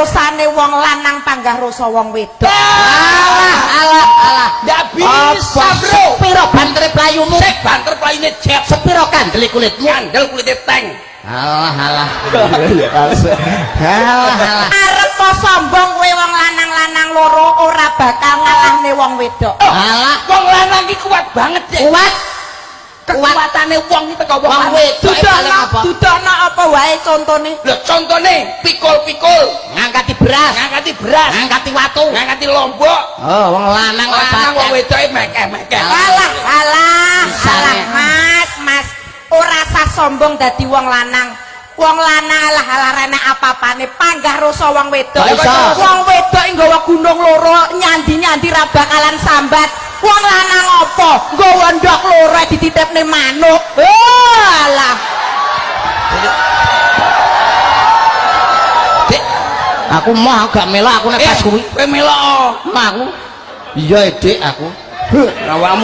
Rosane wong lanang panggah rosa wong wedok. Alah, alah, alah. Ndak bisa, Apa? Bro. Sepiro bantere playumu? Sik banter playune jet. Sepiro kandele kulitmu? Kandel kulite tank. Alah, alah. Alah, alah. Arep po sombong kowe wong lanang-lanang loro ora bakal ngalahne wong wedok. Alah. Wong lanang ki kuat banget, Dek. Kuat. Kekuatane wong iki teko wong Wong lanang. wedok paling Dudono, apa? dudono apa wae contone? Lho, contone pikul-pikul, Ngangkati beras, ngangkati beras, ngangkati watu. Ngangkati lombok. Oh, wong lanang Lanang wong wedoke mekeh-mekeh. Alah, alah, Bisa, alah, Nek. Mas, Mas. Ora sah sombong dadi wong lanang. Wong lanang alah alah rene apa-apane panggah rasa wong wedok. Kok iso? Wong wedok nggawa gunung loro nyandi-nyandi ra bakalan sambat. Wong lanang apa? Nggawa ndok loro dititipne manuk. Oh, alah. Dek, Aku mau gak melok aku nek pas kuwi. Kowe melok. Mau aku. Iya, Dik, aku. Awakmu